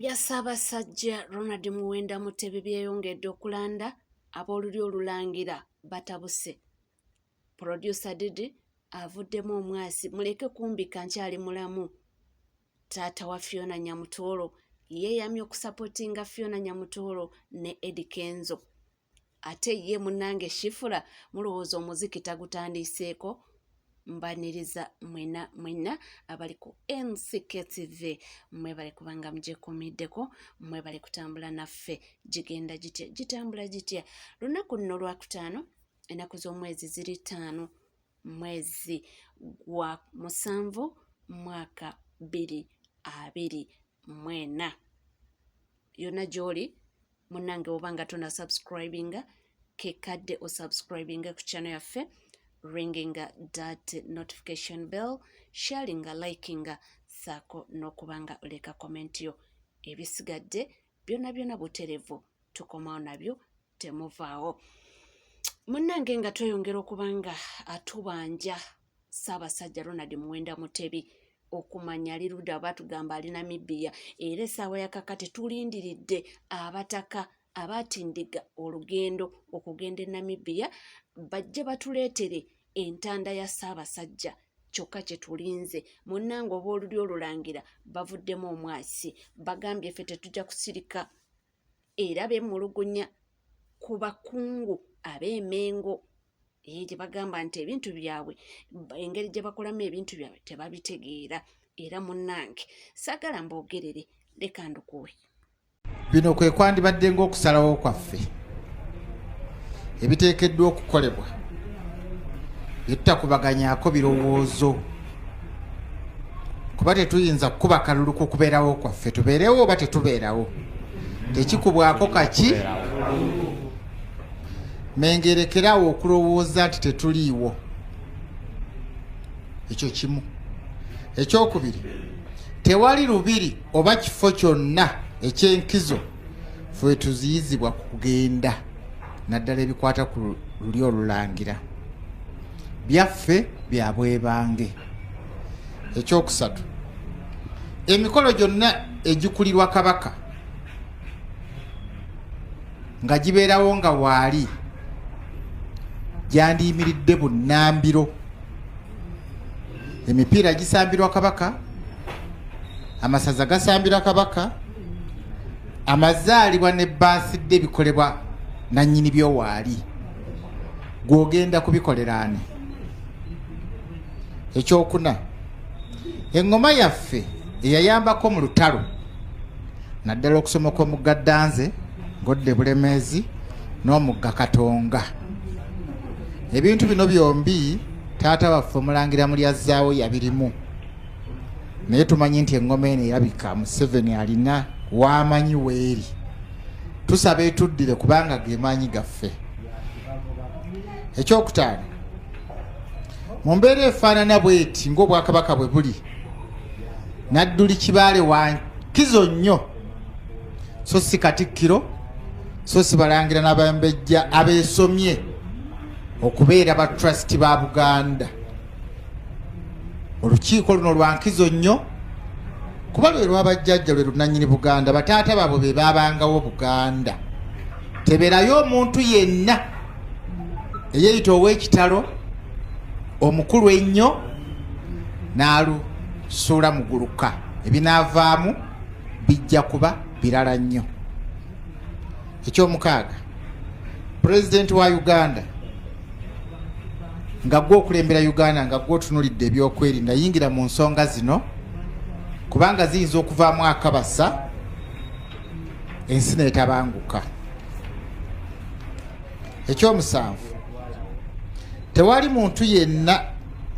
Bya Ssaabasajja Ronald Muwenda Mutebi byeyongedde okulanda, ab'olulyo olulangira batabuse. Producer Didi avuddemu omwasi, muleke kumbika nkyali mulamu. Taata wa Fiona Nyamutooro yeeyamye okusapotinga Fiona Nyamutooro ne Eddy Kenzo. Ate ye munnange Shifura mulowooza omuziki tagutandiiseeko? Mbaniriza mwena mwena abali ku NCKTV, mwebale kubanga mugyekuumiddeko, mwebale kutambula naffe. Gigenda gitya, gitambula gitya? Lunaku nno Lwakutaano, ennaku z'omwezi ziri 5, mwezi gwa 7, mwaka 2024. Yonna gy'oli munnange, oba nga tona subscribinga, kekadde osubscribinga ku channel yaffe, ringinga that notification bell, sharinga, likinga, saako n'okubanga oleka comment yo. Ebisigadde byonna byonna buterevu tukomawo nabyo, temuvaawo. Munnange, nga tweyongera okuba nga atubanja Ssaabasajja Ronald Muwenda Mutebi okumanya ali ludda, batugamba ali Namibia, era essaawa ya kakati tulindiridde abataka abatindiga olugendo okugenda e Namibia bajje batuleetere entanda ya Ssaabasajja. Kyokka kye tulinze. Munnange, oba olulyo olulangira bavuddemu omwasi, bagambye ffe tetujja kusirika, era beemulugunya ku bakungu ab'Emengo gye bagamba nti ebintu byabwe, engeri gye bakolamu ebintu byabwe tebabitegeera. Era munnange, saagala mboogerere, leka ndukuwe. Bino kwe kwandibadde ng'okusalawo kwaffe, ebiteekeddwa okukolebwa bye tutakubaganyaako birowoozo, kuba tetuyinza kukuba kalulu ku kubeerawo kwaffe. Tubeerewo oba tetubeerawo, tekikubwako kaki. Mengerekerawo okulowooza nti tetuliiwo, ekyo kimu. Ekyokubiri, tewali lubiri oba kifo kyonna ekyenkizo ffe tuziyizibwa kugenda, naddala ebikwata ku lulyo olulangira. Byaffe bya bwebange. Ekyokusatu, emikolo gyonna egikulirwa Kabaka nga gibeerawo nga waali gyandiyimiridde bunnambiro. Emipiira gisambirwa Kabaka, amasaza gasambirwa Kabaka, amazaalibwa ne baasidde bikolebwa nannyini byo waali. Gw'ogenda kubikolera ani? Ekyokuna, eŋŋoma yaffe eyayambako mu lutalo, naddala okusomoka omugga Ddanze ng'odde Bulemeezi n'omugga Katonga, ebintu bino byombi taata waffe Omulangira Mulyazzaawo yabirimu. Naye tumanyi nti eŋŋoma eno erabika Museveni alina waamanyi weeri. Tusaba etuddire kubanga ge maanyi gaffe. Ekyokutaano, mu mbeera efaanana bweti ng'obwakabaka bwe buli, Nadduli Kibaale wa nkizo nnyo, so si Katikkiro, so si balangira n'abambejja abeesomye okubeera ba trustee ba Buganda. Olukiiko luno lwa nkizo nnyo kuba lwe lwabajjajja, lwe lunannyini Buganda, bataata baabwe be baabangawo Buganda. Tebeerayo omuntu yenna eyeeyita ow'ekitalo omukulu ennyo n'alusuula muguluka, ebinaavaamu bijja kuba birala nnyo. Ekyomukaaga, Pulezidenti wa Uganda, nga gwe okulembera Uganda, nga gwe otunulidde ebyokwerinda, yingira mu nsonga zino kubanga ziyinza okuvaamu akabasa ensi neetabanguka. Ekyomusanvu, tewali muntu yenna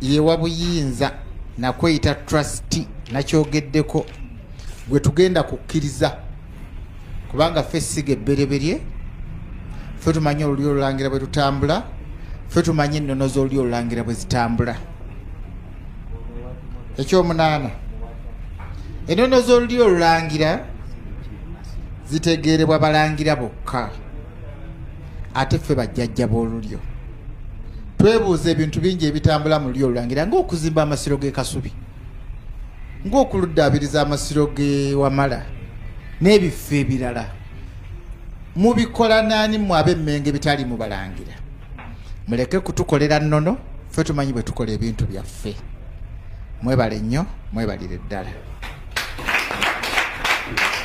yewa buyinza nakweyita trustee nakyogeddeko gwe tugenda kukkiriza, kubanga ffe essiga ebbereberye, ffe tumanyi olulyo olulangira bwe tutambula, ffe tumanyi ennono z'olulyo olulangira bwe zitambula. Ekyomunaana, ennono z'olulyo olulangira zitegeerebwa balangira bokka, ate ffe bajjajja b'olulyo twebuuza ebintu bingi ebitambula mu lulyo olulangira, ng'okuzimba amasiro g'e Kasubi, ng'okuluddaabiriza amasiro g'e Wamala. N'ebifo ebirala mubikola nani mmwe ab'Emmengo ebitali mubalangira? Muleke kutukolera nnono, ffe tumanyi bwe tukola ebintu byaffe. Mwebale nnyo, mwebalire ddala.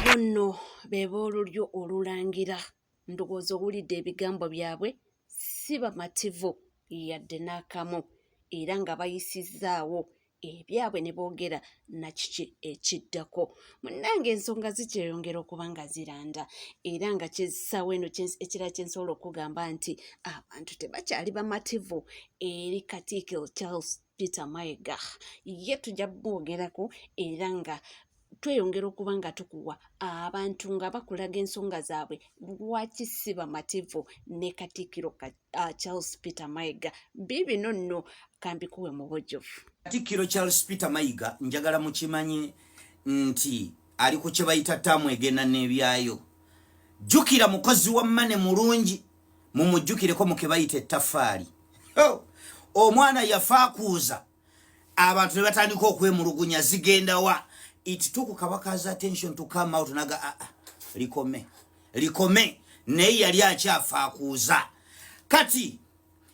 Bonno be b'olulyo olulangira. Ndowooza owulidde ebigambo byabwe, si bamativu yadde n'akamu, era nga bayisizzaawo ebyabwe ne boogera na kiki ekiddako. Munnange, ensonga zikyeyongera okuba nga ziranda, era nga kyessaawa eno ekirala kye nsobola okugamba nti abantu tebakyali bamativu eri Katikkiro Charles Peter Mayiga. Ye tujja bwogerako era nga tweyongera okuba nga tukuwa abantu nga bakulaga ensonga zaabwe lwaki si bamativu ne Katikkiro Charles Peter Mayiga. Biibino nno kambikuwe mu bujjuvu. Katikkiro Charles Peter Mayiga njagala mukimanye nti ali ku kye bayita ttaamu egenda n'ebyayo. Jjukira mukozi wa mane mulungi, mumujjukireko mu ke bayita ettaffaali. Omwana yafaakuuza abantu ne batandika okwemulugunya zigenda wa. It took Kabaka's attention to come out naga ah, ah, likome likome, naye yali akyafaakuuza. Kati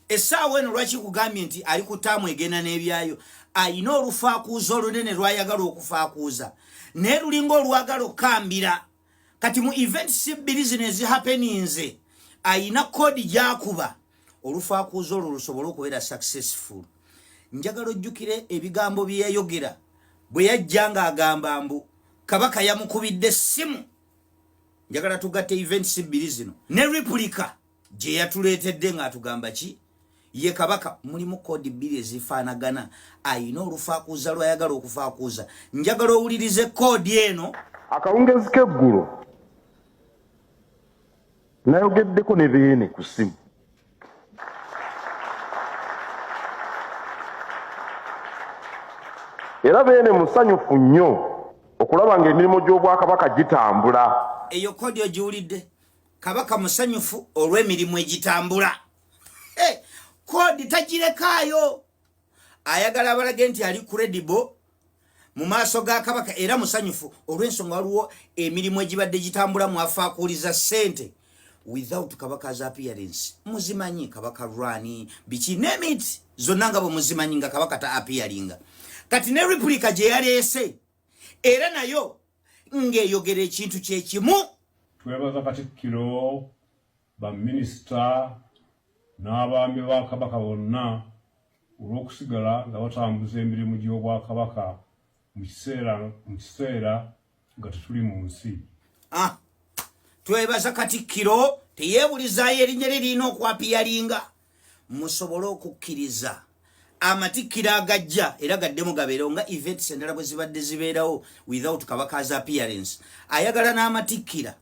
essaawa eno lwaki kugambye nti ali ku ttaamu egenda n'ebyayo? Ayina olufaakuuza olunene lwayagala okufaakuuza, naye lulinga olwagala okukambira. Kati mu events bbiri zino ezihappeninze, ayina koodi gyakuba olufaakuuza olwo lusobole okubeera successful. Njagala ojjukire ebigambo bye yayogera bwe yajja ng'agamba mbu Kabaka yamukubidde essimu. Njagala tugatte events bbiri zino ne replica gye yatuleetedde ng'atugamba ki ye Kabaka. Mulimu koodi bbiri ezifaanagana. Ayina olufaakuuza lwayagala okufaakuuza. Njagala owulirize koodi eno. Akawungezi k'eggulo nayogeddeko ne Beene ku ssimu. Era Beene musanyufu nnyo okulaba ng'emirimu gy'Obwakabaka gitambula. Eyo koodi ogiwulidde? Kabaka musanyufu olw'emirimu egitambula. Hey, koodi tagirekaayo, ayagala abalage nti ali credible mu maaso ga Kabaka, era musanyufu olw'ensonga waliwo emirimu egibadde gitambula mwafaakuuliza ssente without Kabaka's appearance. Muzimanyi, Kabaka rwani biki nemit zonna nga bwe muzimanyi nga Kabaka ta appearinga. Kati ne replica gye yaleese era nayo ng'eyogera ekintu kyekimu. Twebaza Katikkiro, baminisita n'abaami ba Kabaka bonna olw'okusigala nga batambuza emirimu gy'Obwakabaka mu kiseera nga tetuli mu nsi. Ah, twebaza Katikkiro, teyeebulizaayo erinnya lye lirina okwappearinga. Musobole okukkiriza amatikkiro agajja era gaddemu gabeerewo nga events endala bwe zibadde zibeerawo without Kabaka's appearance. Ayagala n'amatikkira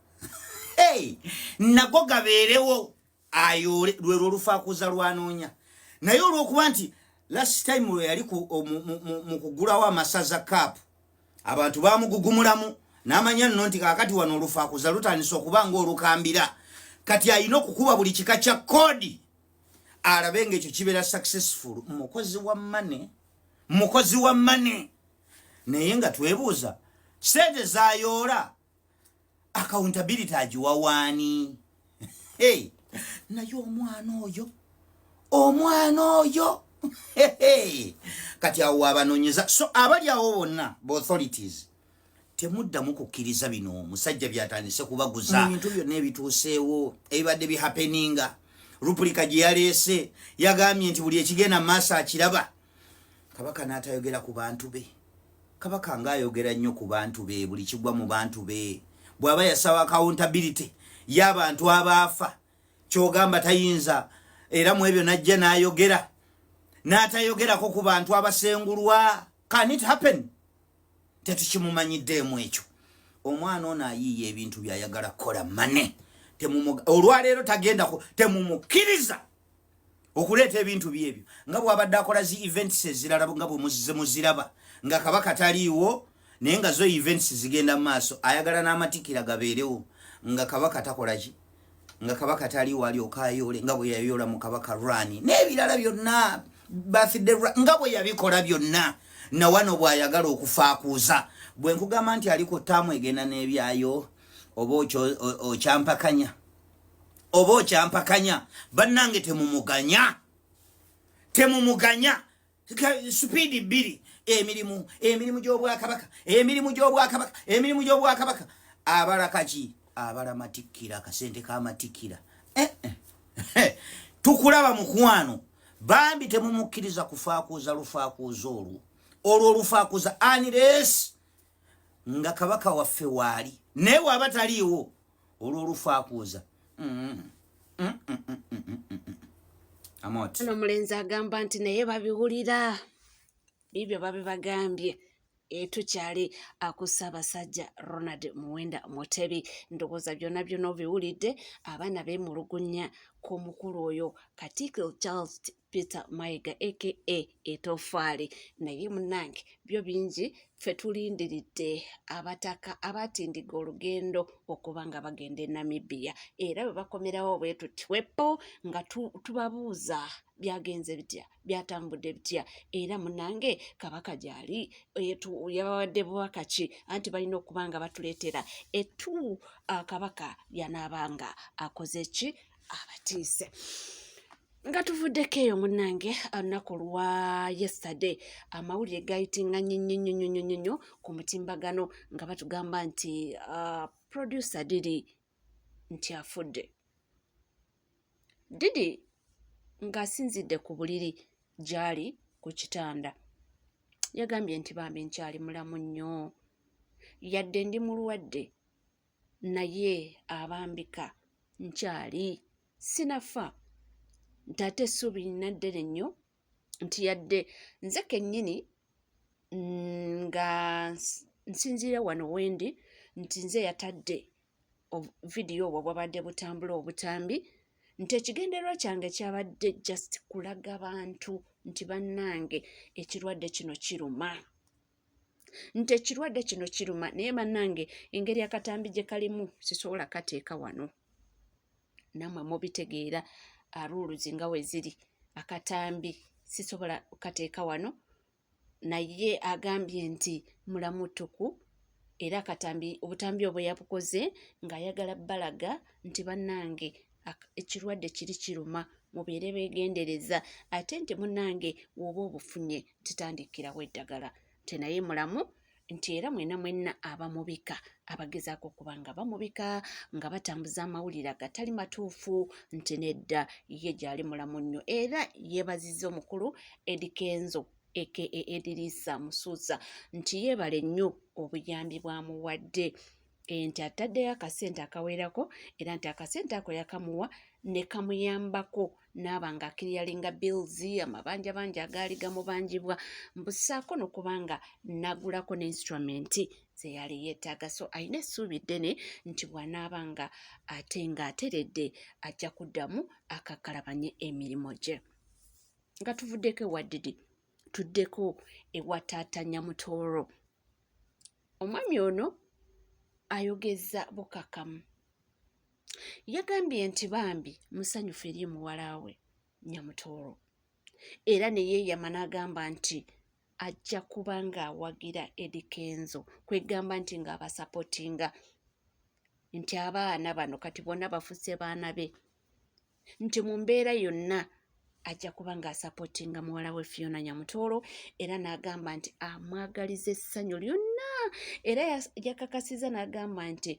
hey, nago gabeerewo ayoole lwe lwolufaakuza lwanoonya. Naye olw'okuba nti last time lwe yali mu kugulawo amasaza cup abantu bamugugumulamu, n'amanya nno nti kaakati wano olufaakuza lutandise okuba ng'olukambira. Kati alina okukuba buli kika kya koodi alabe ng'ekyo kibeera successful. Mukozi wa mane, mukozi wa mane, naye nga twebuuza sente zayoola accountability agiwa waani? Hey, naye omwana oyo, omwana oyo, kati awo wabanoonyeza. So abali awo bonna ba authorities, temuddamu kukkiriza bino omusajja byatandise kubaguza. Bintu byonna ebituuseewo ebibadde bihappeninga, replica gye yaleese yagambye nti buli ekigenda mu maaso akiraba. Kabaka n'atayogera ku bantu be. Kabaka ng'ayogera nnyo ku bantu be, buli kigwa mu bantu be. Bw'aba yasaba accountability y'abantu abaafa, kyogamba tayinza era mu ebyo najja n'ayogera n'atayogerako ku bantu abasengulwa? Can it happen? Tetukimumanyiddeemu ekyo. Omwana ono ayiiya ebintu byayagala kukola mane. Olwaleero tagenda, temumukkiriza okuleeta ebintu byebyo nga bwabadde akola zi events ezirala nga bwemuzize muziraba nga Kabaka taliiwo, naye nga zo events zigenda mu maaso. Ayagala n'amatikira gabeerewo nga Kabaka takolaki, nga Kabaka taliiwo, alyoka ayoole nga bwe yayoola mu Kabaka rwani n'ebirala byonna, birthday nga bwe yabikola byonna. Nawano bw'ayagala okufaakuuza, bwe nkugamba nti ali ku ttaamu egenda n'ebyayo. Oba okyampakanya, oba okyampakanya. Bannange, temumuganya, temumuganya. Sipiidi bbiri, emirimu, emirimu gy'obwakabaka, emirimu gy'obwakabaka, emirimu gy'obwakabaka. Abala kaki? Abala matikkira, akasente k'amatikkira. Eh, eh. Tukulaba, mukwano. Bambi temumukkiriza kufaakuuza lufaakuuza olwo, olwo olufaakuuza, unless nga Kabaka waffe waali. Naye waaba taliiwo, olwo olufaakuuza. Amot. Ono omulenzi agamba nti naye babiwulira bibyo babibagambye. Tukyali ku Ssaabasajja Ronald Muwenda Mutebi. Ndowooza byonna byonna obiwulidde. Abaana beemulugunya ku mukulu oyo, Katikkiro Charles Peter Mayiga aka Etofaali. Naye munnange, byo bingi. Ffe tulindiridde abataka abatindiga olugendo okuba nga bagenda e Namibia, era bwe bakomerawo bwe tuti wepo nga tubabuuza byagenze bitya, byatambudde bitya, era munange Kabaka gyali yabawadde bubaka ki? Anti balina okuba nga batuleetera etu Kabaka yanaabanga akoze ki, abatiise. Nga tuvuddeko eyo, munnange, olunaku lwa yesterday amawulire gayitinga nnyo nnyo nnyo nnyo nnyo nnyo ku mutimbagano nga batugamba nti producer Didi nti afudde. Didi ng'asinzidde ku buliri gy'ali ku kitanda yagambye nti bambi nkyali mulamu nnyo, yadde ndi mulwadde, naye abambika nkyali sinafa, nti ate essuubi nina ddene nnyo, nti yadde nze kennyini nga nsinziira wano wendi nti nze yatadde vidiyo obwo bwabadde butambula obutambi, nti ekigendererwa kyange kyabadde just kulaga bantu nti bannange, ekirwadde kino kiruma, nti ekirwadde kino kiruma, naye bannange, engeri akatambi gye kalimu sisobola kateeka wano. Nammwe mubitegeera, rules nga we ziri, akatambi sisobola kateeka wano. Naye agambye nti mulamu ttuku, era akatambi, obutambi obwo yabukoze ng'ayagala balaga nti bannange, ekirwadde kiri kiruma, mubeere beegendereza, ate nti munnange, w'oba obufunye titandikirawo eddagala, nti naye mulamu, nti era mwena mwenna abamubika, abagezaako okuba nga bamubika nga batambuza amawulire agatali matuufu, nti nedda, ye gyali mulamu nnyo. Era yeebazizza omukulu Eddy Kenzo aka Edirisa Musuuza nti yeebale nnyo obuyambi bw'amuwadde, nti ataddeyo akasente akawerako, era nti akasente ako yakamuwa ne kamuyambako n'aba nga aclearinga bills, amabanja bangi agaali gamubanjibwa, mbusaako n'okuba nga nagulako ne instrument ze yali yeetaaga. So alina essuubi ddene nti bw'anaaba nga ate ng'ateredde ajja kuddamu akakkalabanye emirimu gye. Nga tuvuddeko ewa Didi, tuddeko ewa taata Nyamutooro. Omwami ono ayogeza bukakamu. Yagambye nti bambi musanyufu eri muwala we Nyamutooro, era ne yeeyama n'agamba nti ajja kuba ng'awagira Eddy Kenzo, kwegamba nti ng'abasupportinga, nti abaana bano kati bonna bafuuse baana be, nti mu mbeera yonna ajja kuba ng'asupportinga muwala we Fiona Nyamutoolo. Era n'agamba nti amwagaliza essanyu lyonna, era yakakasiza n'agamba nti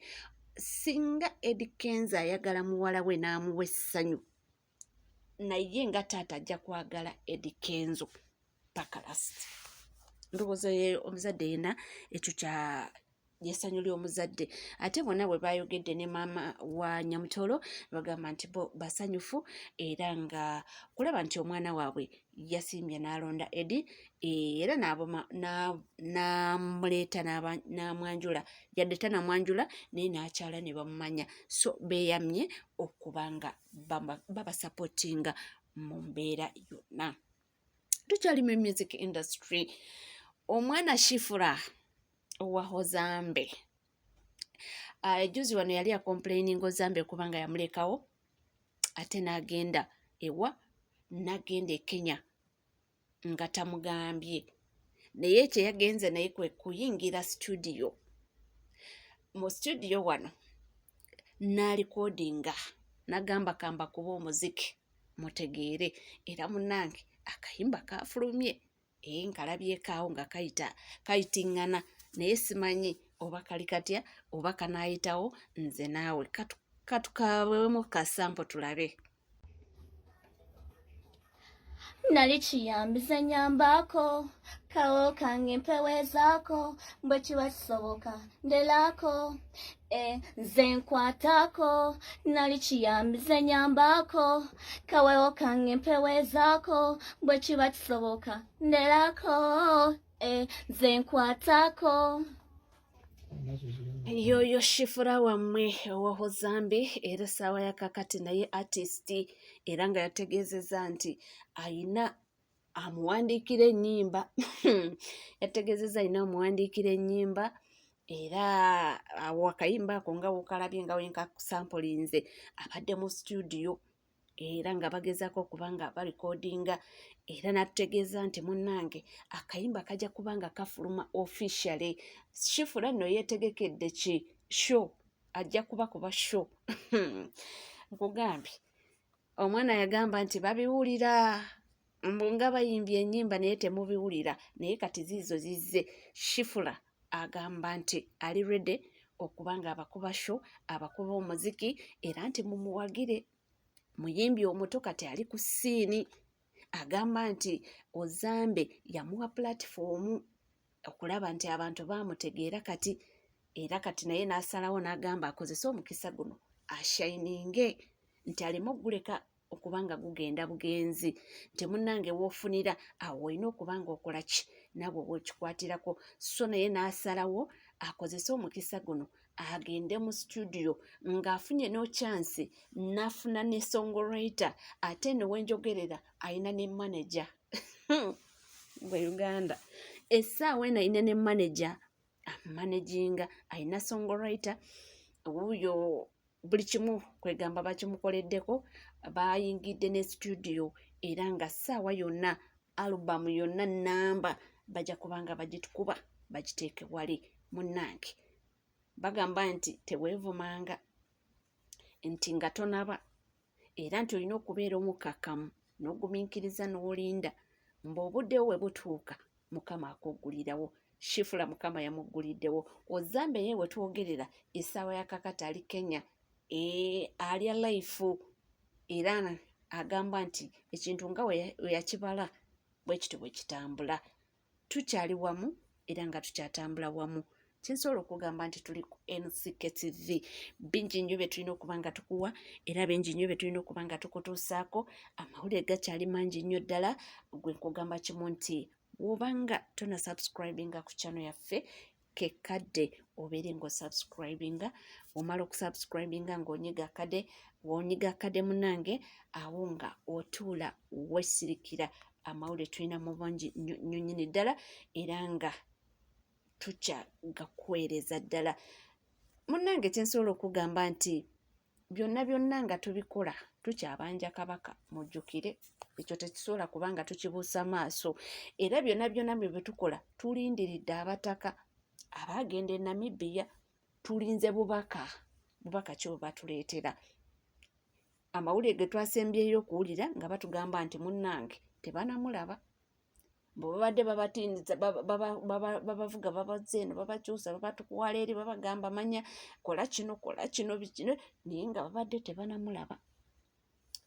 singa Eddy Kenzo ayagala muwala we n'amuwa essanyu, naye nga taata ajja kwagala Eddy Kenzo paka last. Ndowooza omuzadde yenna ekyo kya lyessanyu ly'omuzadde. Ate bonna bwe bayogedde ne maama wa Nyamutolo, bagamba nti bo basanyufu era nga kulaba nti omwana waabwe yasimbye n'alonda Eddy, era n'amuleeta n'amwanjula, yadde tanamwanjula naye n'akyala ne bamumanya. So beeyamye okuba nga babasupportinga mu mbeera yonna. Tukyali mu music industry. Omwana Shifura owa Ozambe, juzi wano yali acomplaininga Ozambe kubanga yamulekawo ate n'agenda ewa, n'agenda e Kenya nga tamugambye. Naye kye yagenze naye kwe kuyingira studio, mu studio wano N'alikodinga n'agamba kamba kuba omuziki mutegeere, era munnange akayimba kafulumye ee nkalabyeko awo nga kayita kayitiŋŋana, naye simanyi oba kali katya oba kanaayitawo. Nze naawe katukabwemu kasampo tulabe. Nali kiyambize nyambaako kawo kange mpewezaako bwe kiba kisoboka ndelaako e, nze nkwataako. Nali kiyambize nyambaako kawewo kange mpewezaako bwe kiba kisoboka ndelaako e, nze nkwataako. Yoyo Shifura wammwe owa Hozambi, era essaawa ya kakati naye artist, era nga yategeezezza nti ayina amuwandiikira ennyimba, yategeezezza ayina amuwandiikira ennyimba, era awo akayimba ako nga wokalabye nga wenkasampulinze abadde mu studio era nga bagezaako okuba nga balikodinga, era n'atutegeeza nti munnange akayimba kajja kuba nga kafuluma officially. Shifura nno yeetegekedde ki show, ajja kuba kuba show. Nkugambye omwana yagamba nti babiwulira mbu nga bayimbye ennyimba naye temubiwulira, naye kati ziizo zizze. Shifura agamba nti ali ready okuba nga abakuba show, abakuba omuziki, era nti mumuwagire, muyimbi omuto kati ali ku siini. Agamba nti Ozambe yamuwa pulatifoomu okulaba nti abantu baamutegeera kati, era kati naye n'asalawo n'agamba akozese omukisa guno ashayininge, nti aleme okuguleka okuba nga gugenda bugenzi, nti munnange w'ofunira awo olina okuba nga okola ki naawe w'okikwatirako. So naye n'asalawo akozese omukisa guno agende mu studio ng'afunye no chance n'afuna ne songwriter, ate ne wenjogerera alina ne manager gwe Uganda essaawa eno, alina ne manager amanaginga, alina songwriter wuuyo, buli kimu kwegamba bakimukoleddeko, bayingidde ne studio, era nga ssaawa yonna alubamu yonna namba bajja kubanga bagitukuba bagiteeke wali. Munnange bagamba nti teweevumanga nti nga tonaba, era nti olina okubeera omukkakkamu n'ogumiikiriza n'olinda ng'obudde we butuuka Mukama akuggulirawo. Shifula Mukama yamugguliddewo. Ozambe ye we twogerera essaawa ya kakati ali Kenya, e, alya life, era agamba nti ekintu nga we yakibala bwe kityo bwe kitambula. Tukyali wamu era nga tukyatambula wamu. Kyensobola okugamba nti tuli ku NCKTV, bingi nnyo bye tulina okuba nga tukuwa, era bingi nnyo bye tulina okuba nga tukutuusaako. Amawulire gakyali mangi nnyo ddala. Gwe nkugamba kimu nti bw'obanga tona subscribinga ku channel yaffe, kekadde obeere ng'osubscribinga. Bw'omala okusubscribinga ng'onyiga akade, bw'onyiga akade munange awo nga otuula weesirikira. Amawulire tulina mu bungi nnyo nnyo nnyini ddala, era nga tukyagakuweereza ddala. Munnange kyensobola okugamba nti byonna byonna nga tubikola tukyabanja Kabaka, mujjukire ekyo tekisobola kubanga tukibuusa maaso, era byonna byonna bye tukola tulindiridde abataka abaagenda e Namibia, tulinze bubaka, bubaka ki bwe batuleetera. Amawulire ge twasembyeyo okuwulira nga batugamba nti munnange tebanamulaba, mbu babadde babatindiza, babavuga, babazza eno, babakyusa, babatwala eri, babagamba manya kola kino, kola kino, bikino, naye nga babadde tebanamulaba.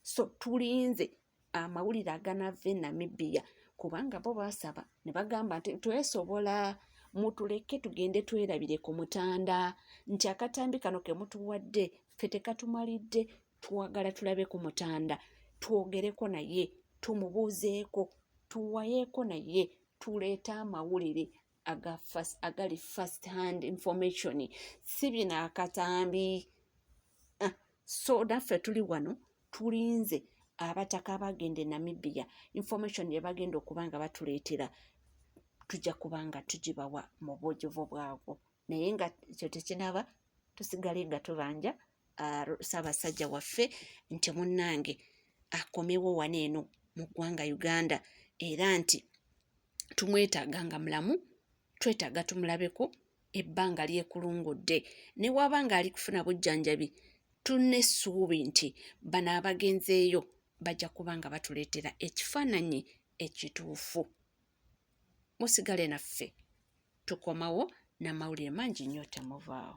So tulinze amawulire aganava e Namibia, kubanga bo baasaba ne bagamba nti twesobola, mutuleke tugende twerabire ku mutanda, nti akatambi kano ke mutuwadde ffe tekatumalidde, twagala tulabe ku mutanda, twogereko naye, tumubuuzeeko, tuwayeeko naye, tuleete amawulire aga first, agali first hand information, si bino akatambi. Ah, so naffe tuli wano tulinze abataka abagenda e Namibia, information gye bagenda okuba nga batuleetera tujja kuba nga tugibawa mu bujjuvu bwabwo, naye nga ekyo tekinaba tusigale nga tubanja Ssaabasajja waffe nti munnange akomewo wano eno mu ggwanga Uganda, era nti tumwetaaga nga mulamu, twetaaga tumulabeko ebbanga lyekulungudde, ne waba ng'ali kufuna bujjanjabi. Tulina essuubi nti bano abagenzeeyo bajja kuba nga batuleetera ekifaananyi ekituufu. Musigale naffe, tukomawo n'amawulire mangi nnyo, temuvaawo.